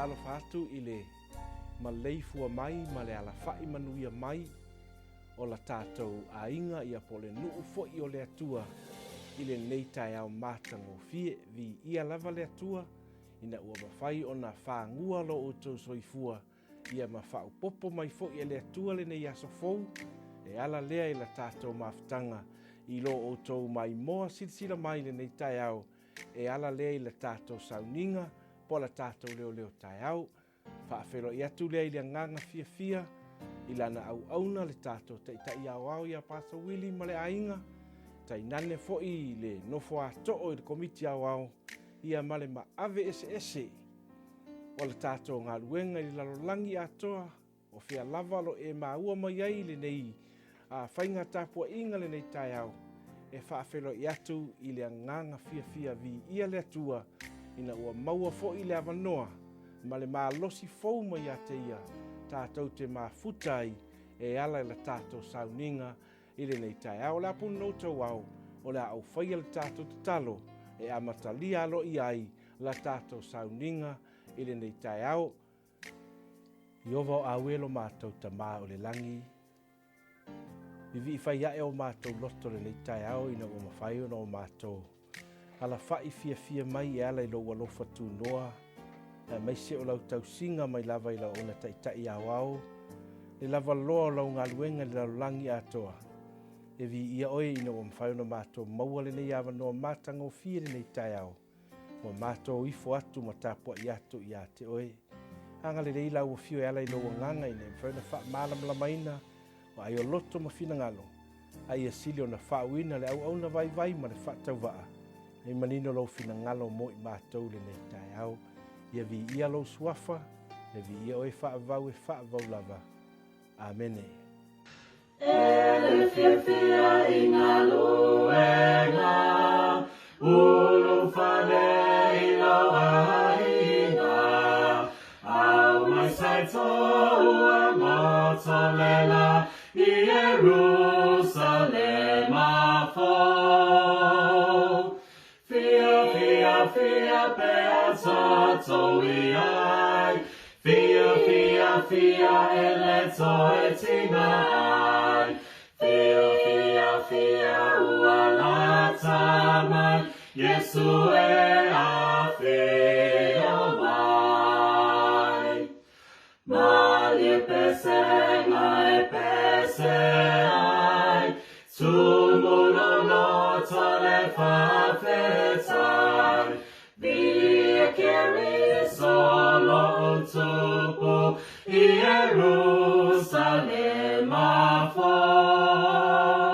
Faatalofa atu i le maleifua mai ma le alafa'i manuia mai o la tatou aiga ia po o le nuu foi o le Atua i lenei taeao matagofie. Viia lava le Atua ina ua mafai ona fagua lo outou soifua ia ma faaopoopo mai foi e le Atua lenei aso fou e ala lea i la tatou mafutaga i lo outou maimoa silasila mai i lenei taeao e ala lea i la tatou sauniga po o la tatou leoleo taeao. Faafeiloai atu lea i le agaga fiafia i lana auauna le tatou Taitai Aoao ia Pastor Willie ma le aiga, tainane foi le nofo ato'o i le Komiti Aoao ia ma le maave eseese o le tatou galuega i le lalolagi atoa, o fea lava o lo o e maua mai ai lenei faiga tapuaiga lenei taeao, e faafeiloai atu i le agaga fiafia viia le Atua ina ua maua foi le avanoa ma le malosi fou mai ia te Ia tatou te mafuta ai e ala i la tatou sauniga i lenei taeao. O le a punonou tauao, o le a ou faia le tatou tatalo e amatalia aloaia ai la tatou sauniga i lenei taeao. Ieova o Aue lo matou Tama o le lagi, vivii fai ae o matou loto lenei taeao ina ua mafai ona o matou alafa'i fiafia mai e ala i lou alofa tunoa, aemaise o lau tausiga mai lava i lau auauna taitai aoao, le lavaloa o lau galuega i le lalolagi atoa. E viia oe ina ua mafai ona matou maua lenei avanoa matagofie lenei taeao. Ua matou ifo atu ma tapuai atu ia te oe. Agalelei lau afio e ala i lou agaga ina ia mafai ona faamalamalamaina vaai o loto ma finagalo, a ia sili ona faauuina le auauna vaivai ma le faatauvaa, nei manino lou finagalo mo i matou lenei taeao. Ia viia lou suafa, ia viia oe faavavau e faavavau lava. Amene. E le fiafia i galuega, Ulufale i lou aiga, Aumai saito ua motolela I Ierusalema fou. Fia, fia, fia pe a tatou i ai, Fia, fia, fia e le toe tinga ai, Fia, fia, fia ua lata mai, Iesu e afio mai. Malie pesenga e pese ai, Tumu lou loto le faafetai, Viia Keriso lou Tupu I Ierusalema fou.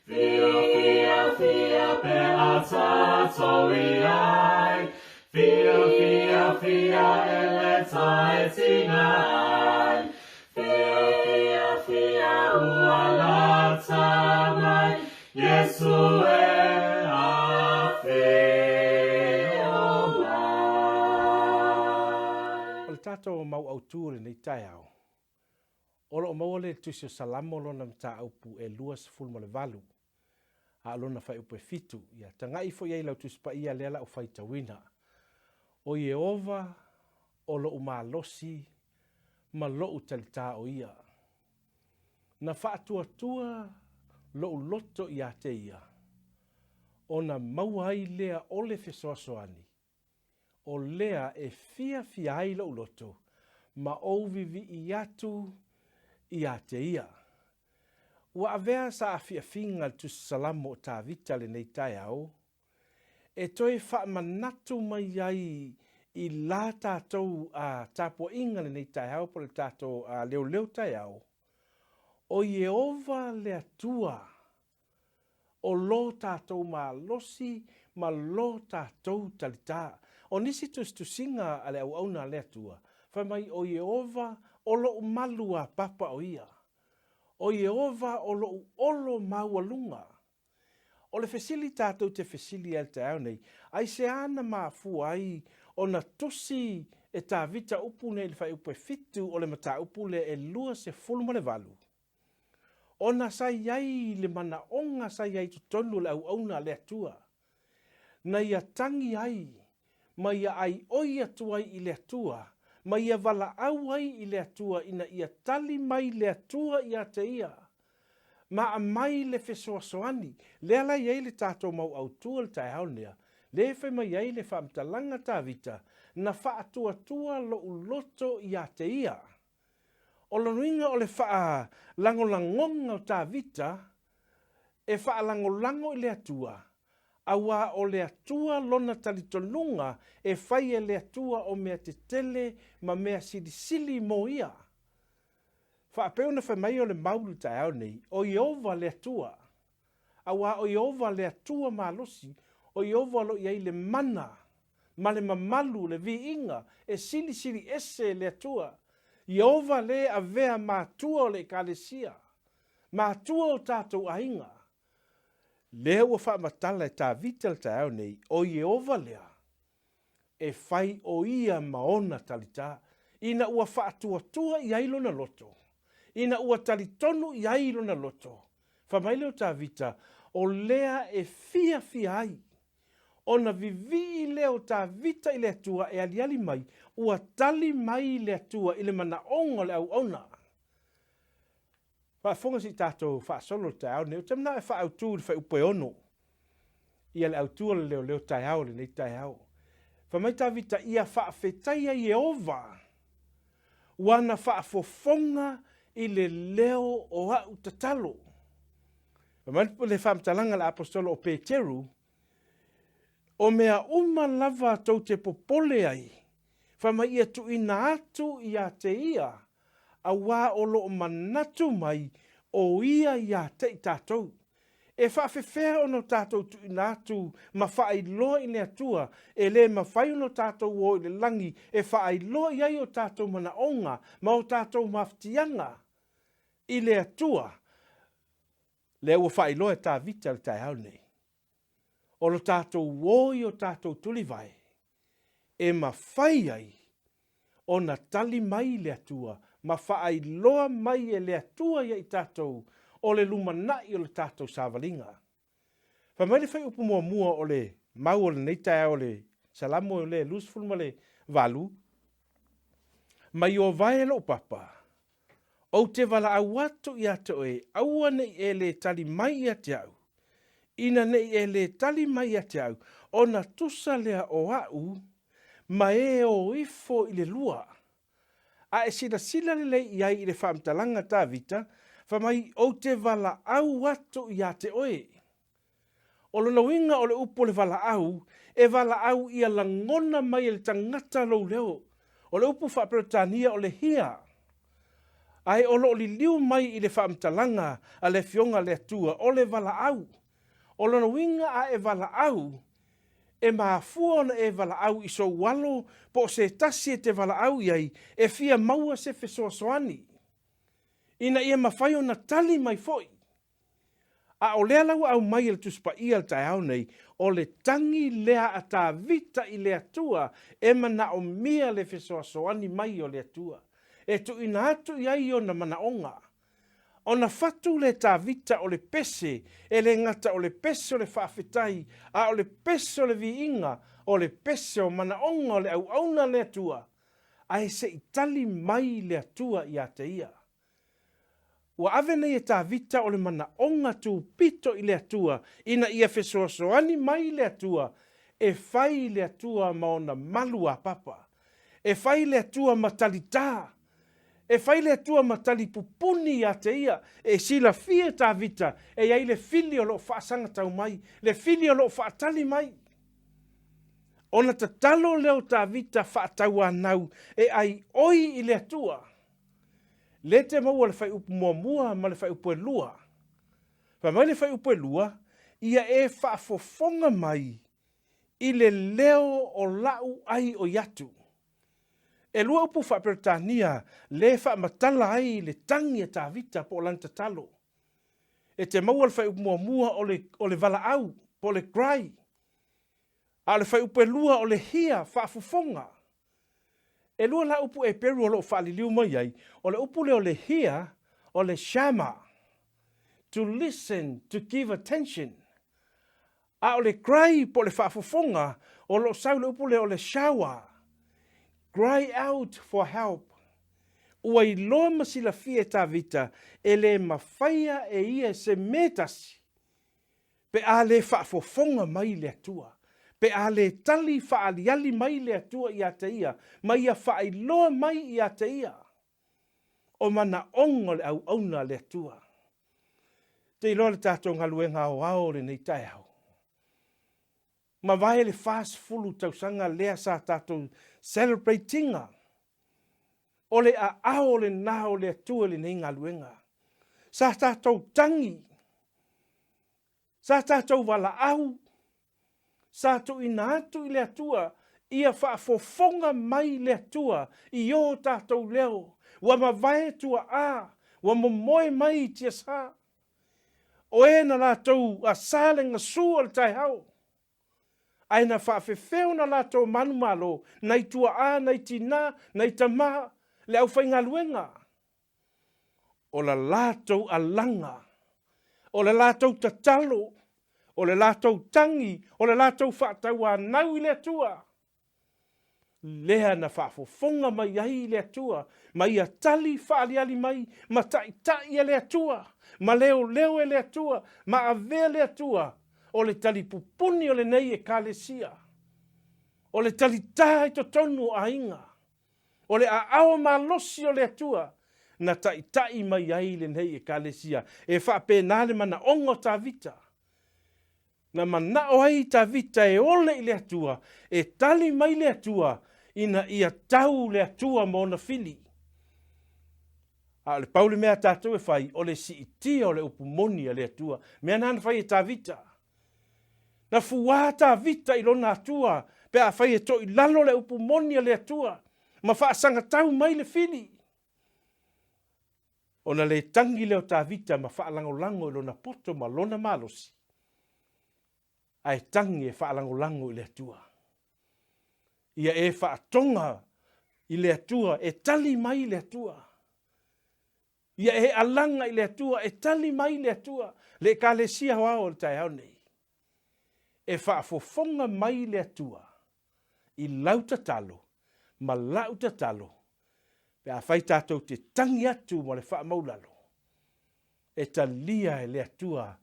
Fia, fia, fia pe a tatou i ai, Fia, fia, fia e le toe tinga ai, Fia, fia, fia ua lata mai, Iesu e afio mai. O le tatou mau autu o lenei taeao, O lo o maua le Tusi o Salamo lona mataupu e 28, a o lona faaiupu e fitu, ia taga'i foi ai lau Tusi Paia lea la u faitauina. O Ieova o lo'u malosi ma lo'u talitā o ia. Na faatuatua lo'u loto iā te ia, ona maua ai lea o le fesoasoani o lea e fiafia ai lou loto ma ou vivii atu ia te ia. Ua avea saafiafiga le Tusi Salamo o Tavita lenei taeao e toe faamanatu mai ai i la tatou tapuaiga lenei taeao po o le tatou leoleo taeao, o Ieova le Atua o lo tatou malosi ma lo tatou talitā. O nisi tusitusiga a le auauna a le Atua, fai mai, O Ieova o loʻu malu a papa o ia. O Ieova o loʻu olo maualuga. O le fesili tatou te fesili ai i le taeao nei, aisea na mafua ai ona tusi e Tavita upu nei i le fuaiupu e fitu o le mataupu lea e 28? Ona sa i ai le manaoga sa i ai i totonu o le auauna a le Atua, na ia tagi ai ma ia aioi atu ai i le Atua, ma ia valaau ai i le Atua ina ia tali mai le Atua ia te ia, ma aumai le fesoasoani. Lea la e i ai le tatou mau autu o le taeao lea, lea e fai mai ai le faamatalaga a Tavita, Na faatuatua lou loto ia te ia. O lona uiga o le faalagolagoga o Tavita e faalagolago i le Atua, auā o le Atua lona talitonuga e fai e le Atua o mea tetele ma mea silisili mo ia. Faapea ona fai mai o le mau i le taeao nei, o Ieova le Atua, auā o Ieova le Atua malosi, o Ieova o lo o i ai le mana ma le mamalu, le viiga, e silisili ese le Atua. Ieova le avea matua o le Ekalesia, matua o tatou aiga. Lea ua faamatala e Tavita le taeao nei, o Ieova lea, e fai o ia ma ona talitā, ina ua faatuatua i ai lona loto, ina ua talitonu i ai lona loto. Fai mai lea o Tavita, o lea e fiafia ai Ona vivii lea o Tavita i le Atua e aliali mai, ua tali mai le Atua i le manaoga o le auauna. Faafofoga se i tatou faasolo le taeao lenei. Ou te manao e faaautu i le fuaiupu e 6 ia le autu o le leoleo taeao o lenei taeao. Fai mai Tavita, Ia faafetaia Ieova, ua na faafofoga i le leo o a'u tatalo. Fai mai le faamatalaga a le Aposetolo o Peteru, O mea uma lava tou te popole ai, fai mai ia tuuina atu ia te ia, auā o lo o manatu mai o ia ia te i tatou. E faafefea ona o tatou tuuina atu ma faailoa i le Atua, e le mafai ona o tatou o i le lagi e faailoa i ai o tatou manaoga ma o tatou mafatiaga i le Atua, Lea ua faailoa e Tavita i le taeao lenei, o lo tatou o i o tatou tulivae e mafai ai ona tali mai le Atua ma faailoa mai e le Atua ia i tatou o le lumanai o le tatou savaliga. Fai mai le fuaiupu muamua o le mau o lenei taeao o le Salamo le 28, Mai ō vae lou papa, Ou te valaau atu ia te oe, aua ne i e lē tali mai ia te au. Ina ne i e lē tali mai ia te au, ona tusa lea o a'u ma e o ifo i le lua. A e silasila lelei i ai i le faamatalaga a Tavita, fai mai, Ou te valaau atu ia te oe. O lona uiga o le upu o le valaau, e valaau ia lagona mai e le tagata lou leo. O le upu faa-Peretania o le hear. Ae o lo o liliu mai i le faamatalaga a le Afioga a le Atua, o le valaau. O lona uiga a e valaau, e mafua ona e valaau i sou alo po o se tasi e te valaau i ai e fia maua se fesoasoani, ina ia mafai ona tali mai foi. A o lea la ua aumai e le Tusi Paia i le taeao nei, o le tagi lea a Tavita i le Atua e manaomia le fesoasoani mai o le Atua, e tuuina atu i ai ona manaoga. Ona fatu lea e Tavita o le pese, e le gata o le pese o le faafetai, a o le pese o le viiga, o le pese o manaoga o le auauna a le Atua, ae se i tali mai le Atua ia te ia. Ua ave nei e Tavita o le manaoga tupito i le Atua ina ia fesoasoani mai le Atua e fai i le Atua ma ona malu ā-papa, e fai le Atua ma talitā, e fai le Atua ma talipupuni ia te ia. E silafia e Tavita e i ai le fili o lo o faasagatau mai, le fili o lo o faatali mai. Ona tatalo lea o Tavita faatauanau e aioi i le Atua. Lea te maua le fuaiupu muamua ma le fuaiupu e lua. Fai mai le fuaiupu e lua, Ia e faafofoga mai i le leo o la'u ai oi atu. E lua upu faa-Peretania le faamatala ai le tagi a Tavita po o lana tatalo. E te maua le fuaiupu muamua o le, o le valaau po o le cry, a o le fuaiupu e lua o le hia faafofoga. E lua la upu Eperu o lo o faaliliu mai ai, o le upu lea o le hear, o le shama, to listen, to give attention. A o le cry po o le faafofoga, O lo o sau le upu lea o le shower. Cry out for help. Ua iloa ma silafia e Tavita e le mafaia e ia se mea tasi pe a le faafofoga mai le Atua, pe a le tali faaaliali mai le Atua ia te ia, ma ia faailoa mai ia te ia o manaoga o le auauna a le Atua. Te iloa le tatou galuega aoao o lenei taeao. Mavae le 40 tausaga lea sa tatou celebrate ina o le aao lena o le Atua i lenei galuega. Sa tatou tagi, sa tatou valaau, sa tuuina atu i le Atua ia faafofoga mai le Atua i o tatou leo. Ua mavae tuaa, ua momoe mai i tiasa. O e na latou asa le gasu o le taeao, ae na faafefeo na latou manumalo, nai tuaa, nai tina, nai tama, le aufaigaluega. O la latou alaga, o le latou tatalo, o le latou tagi, o le latou faatauanau i le Atua. Lea na faafofoga mai ai le Atua, ma ia tali faaaliali mai, ma taitai e le Atua, ma leoleo e le Atua, ma avea le Atua o le talipupuni o lenei Ekalesia, o le talitā i totonu o aiga, o le aao malosi o le Atua na taitai mai ai lenei Ekalesia. E faapena le manaoga o Tavita. Na manao ai Tavita e ole i le Atua, e tali mai le Atua ina ia tau le Atua ma ona fili. A o le pau le mea a tatou e fai, o le siitia o le upu moni a le Atua. Mea na na fai e Tavita. Na fuā Tavita i lona Atua pe afai e toilalo le upu moni a le Atua ma faasagatau mai le fili. Ona le tagi lea o Tavita ma faalagolago i lona poto ma lona malosi, ae tagi e faalagolago i le Atua. Ia e faatoga i le Atua, e tali mai le Atua. Ia e alaga i le Atua, e tali mai le Atua. Le Ekalesia Aoao o le taeao nei, e faafofoga mai le Atua i lau tatalo ma la'u tatalo pe afai tatou te tagi atu ma le faamaulalo, e talia e le Atua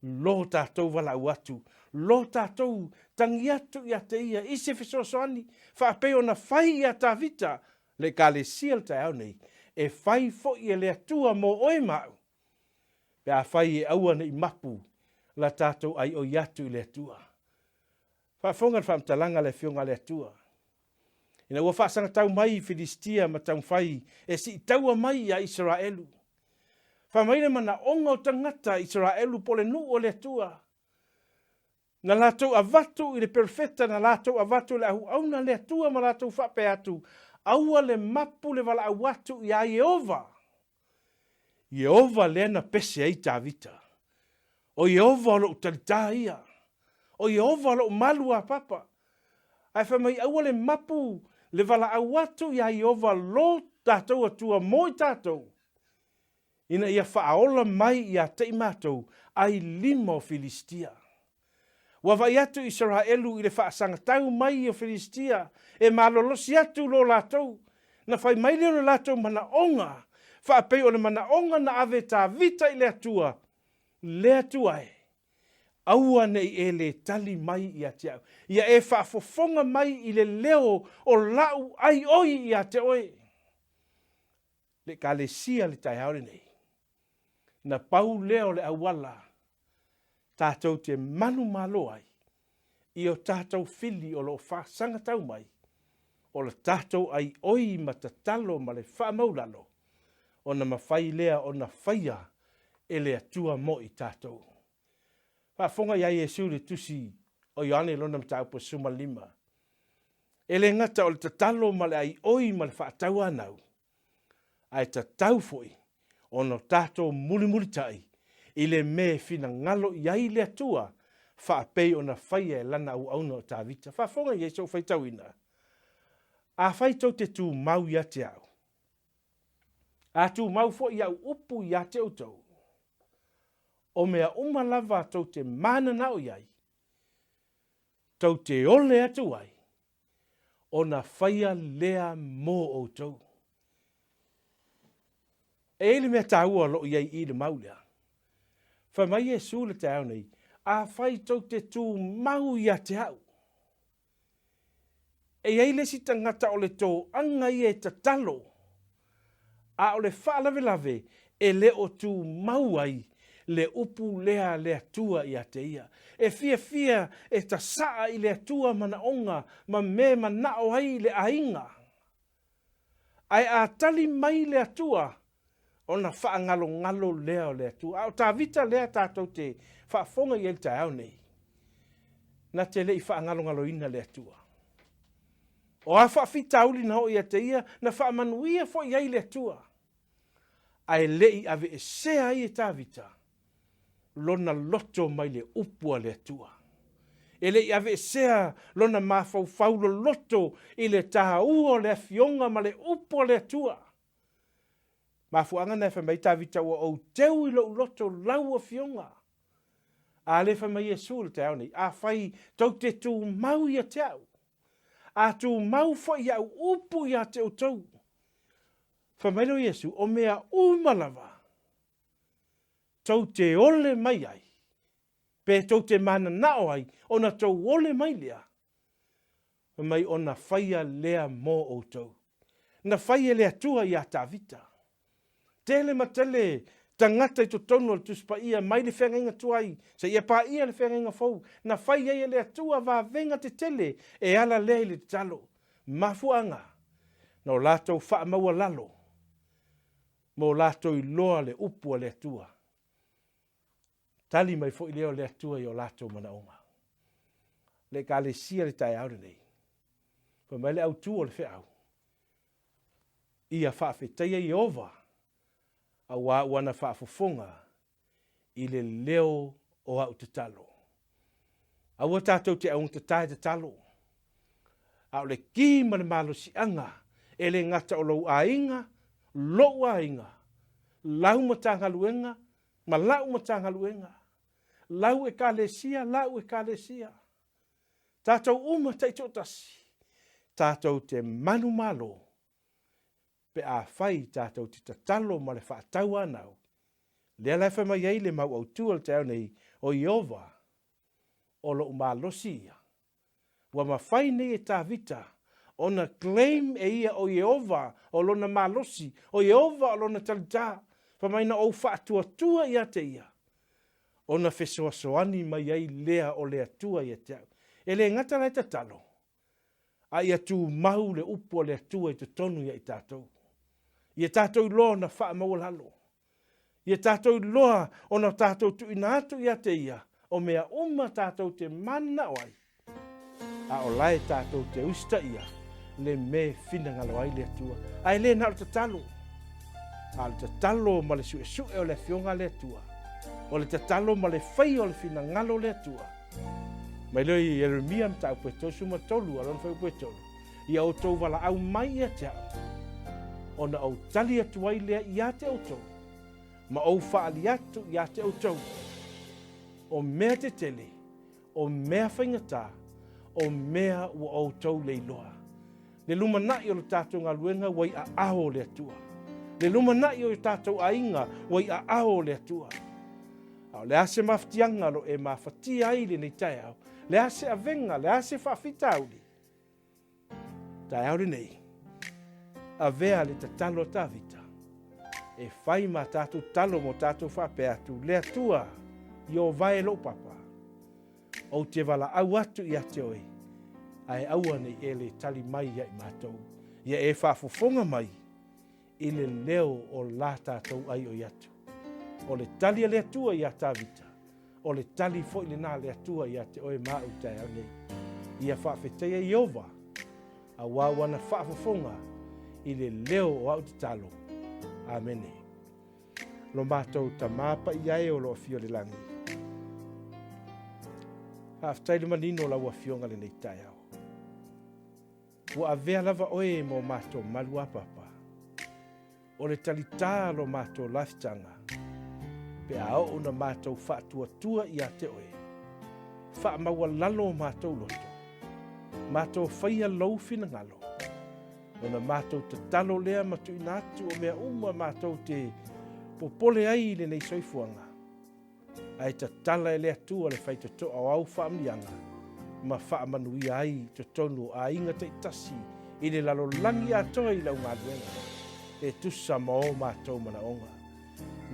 lo tatou valaau atu, lo tatou tagi atu ia te Ia i se fesoasoani, faapei ona fai ia Tavita le Ekalesia le taeao nei, e fai foi e le Atua mo oe ma au, pe afai e aua ne i mapu la tatou aioi atu i le Atua. Faafofoga le faamatalaga a le Afioga a le Atua. Ina ua faasagatau mai Filistia ma taumafai e siitaua mai ia Isaraelu. Fai mai le manaoga o tagata Isaraelu po o le nuu o le Atua. Na latou avatu i le perofeta, na latou avatu i le auauna a le Atua ma latou faapea atu, Aua le mapu le valaau atu iā Ieova. Ieova lea na pese ai Tavita. O Ieova o lou talitā ia. O Ieova o lou malu a papa. Ae fai mai aua le mapu le valaau atu iā Ieova lo tatou Atua mo i tatou, ina ia faaola mai ia te i matou ai lima o Filistia. Ua vaai atu Isaraelu i le faasagatau mai o Filistia e malolosi atu lo latou, na fai mai lea o le latou manaoga, faapei o le manaoga na ave Tavita i le Atua, Le Atua e, aua ne i e le tali mai ia te au, ia e faafofoga mai i le leo o la'u aioi ia te oe. Le Ekalesia le taeao lenei. Na pau lea o le auala tatou te manumalo ai i o tatou fili o lo o faasagatau mai, o le tatou aioi ma tatalo ma le faamaulalo, ona mafai lea ona faia e le Atua mo i tatou. Faafofoga ia Iesu i le tusi o Ioane i lona mataupu e 15. E le gata o le tatalo ma le aioi ma le faatauanau, ae tatau foi ona tatou mulimulitai i le mea e finagalo i ai le Atua faapei ona faia e lana auauna o Tavita. Faafofoga i ai sou faitauina, Afai tou te tumau ia te au, a tumau foi au upu ia te outou, o mea uma lava tou te mananao i ai, Tou te ole atu ai, ona faia lea mō outou. E i ai le mea taua o lo o i ai i i le mau lea. Fai mai Iesu i le taeao nei, Afai tou te tumau ia te au. E i ai le isi tagata o le toaga ia e tatalo, a o le faalavelave e le o tumau ai le upu lea a le Atua ia te ia. E fiafia e tasaa i le Atua manaoga ma me manao ai le aiga. Ae a tali mai le Atua, ona faagalogalo lea o le Atua. A o Tavita lea tatou te faafofoga i ai i le taeao nei, na te le i faagalogaloina le Atua. O a faafitauli na oo ia te ia, na faamanuia foi ai le Atua, ae le i aveesea ai e Tavita lona loto mai le upu a le Atua. E le i aveesea lona mafaufau loloto i le taua o le Afioga ma le upu a le Atua. Mafuaaga na e fai mai Tavita, Ua ou teu i lou loto lau Afioga. A lea fai mai Iesu i le taeao nei, Afai tou te tumau ia te au, a tumau foi au upu ia te outou. Fai mai lea o Iesu, O mea uma lava tou te ole mai ai, pe tou te mananao ai, ona tou ole mai lea, fai mai ona faia lea mo outou. Na fai e le Atua iā Tavita. Tele ma tele tagata i totonu o le Tusi Paia mai le Feagaiga Tuai seia paia le Feagaiga Fou, na fai ai e le Atua vavega tetele e ala lea i le tatalo. Mafuaaga, na o latou faamaualalo ma o latou iloa le upu a le Atua. Tali mai foi lea o le Atua i o latou manaoga. Le Ekalesia le taeao lenei. Fai mai le autu o le feau, Ia faafetaia Ieova, auā ua na faafofoga i le leo o a'u tatalo. Aua tatou te augatata e tatalo, a o le ki ma le malosiaga e le gata o lou aiga, lou aiga, lau Matagaluega ma la'u Matagaluega, lau Ekalesia, la'u Ekalesia, tatou uma taitoatasi, tatou te manumalo pe afai tatou te tatalo ma le faatauanau. Lea la e fai mai ai le mau autu o le taeao nei, O Ieova, o lou malosi ia. Ua mafai nei e Tavita ona claim e ia o Ieova o lona malosi, o Ieova o lona talitā, fai mai na ou faatuatua ia te ia, ona fesoasoani mai ai lea o le Atua ia te au. E le gata la e tatalo, a ia tumau le upu a le Atua i totonu ia i tatou. Ia tatou iloa ona faamaualalo. Ia tatou iloa ona tatou tuuina atu ia te Ia o mea uma tatou te mananao ai, a o la e tatou te usitaia le me finagalo ai le Atua. A e le na o le tatalo, a o le tatalo ma le suesue o le Afioga a le Atua, o le tatalo ma le faia o le finagalo o le Atua. Mai lea i Ieremia mataupu e 33 a lona fuaiupu e 3, Ia outou valaau mai ia te au, ona ou tali atu ai lea ia te outou, ma ou faaali atu ia te outou, o mea tetele, o mea faigata, o mea ua outou le iloa. Le lumanai o le tatou galuega ua i aao o le Atua. Le lumanai o tatou aiga ua i aao o le Atua. A o le a se mafatiaga o lo o e mafatia ai i lenei taeao? Le a se avega, le a se faafitauli? Taeao lenei, avea le tatalo a Tavita e fai ma tatou tatalo mo tatou faapea atu, Le Atua, Ieova e lou Papa, ou te valaau atu ia te oe, ae aua ne i e le tali mai ia i matou, ia e faafofoga mai i le leo o la tatou aioi atu. O le tali a le Atua iā Tavita, o le tali foi lenā a le Atua ia te oe ma au i taeao nei. Ia faafetaia Ieova, auā ua na faafofoga i le leo o au tatalo. Amene. Lo matou Tamā paia e o lo afio i le lagi, faafetai le manino o lau Afioga lenei taeao. Ua avea lava oe mo matou maluapapa. O le talitā lo matou lafitaga, pe a oo na matou faatuatua ia te oe. Faamaualalo o matou loto, matou faia Lou finagalo, ona matou tatalo lea ma tuuina atu o mea uma matou te popole ai i lenei soifuaga, ae tatala e le Atua le faitotoa o au faamanuiaga ma faamanuia ai i totonu o aiga taitasi i le lalolagi atoa i lau galuega e tusa ma o matou manaoga.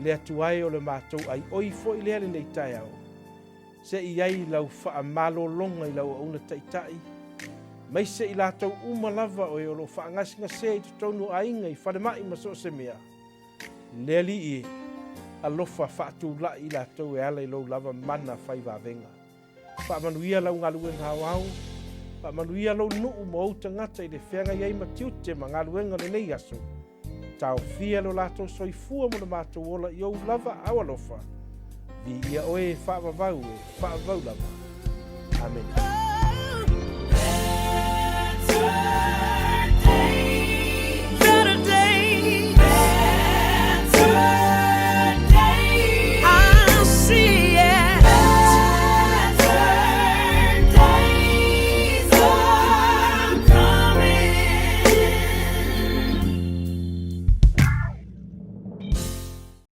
Le Atua e o le matou aioi foi lea lenei taeao, se i ai lau faamalologa i lau auauna taitai, aemaise i latou uma lava o e o lo o faagasegasea i totonu o aiga i falemai ma so o se mea, Le Alii e, alofa faatulai i latou e ala i lou lava mana fai vavega. Faamanuia lau galuega aoao, faamanuia lou nuu ma ou tagata i le feagai ai ma tiute ma galuega o lenei aso. Taofia lo latou soifua mo le matou ola i ou lava aao alofa. Viia oe e faavavau e faavavau lava. Amene.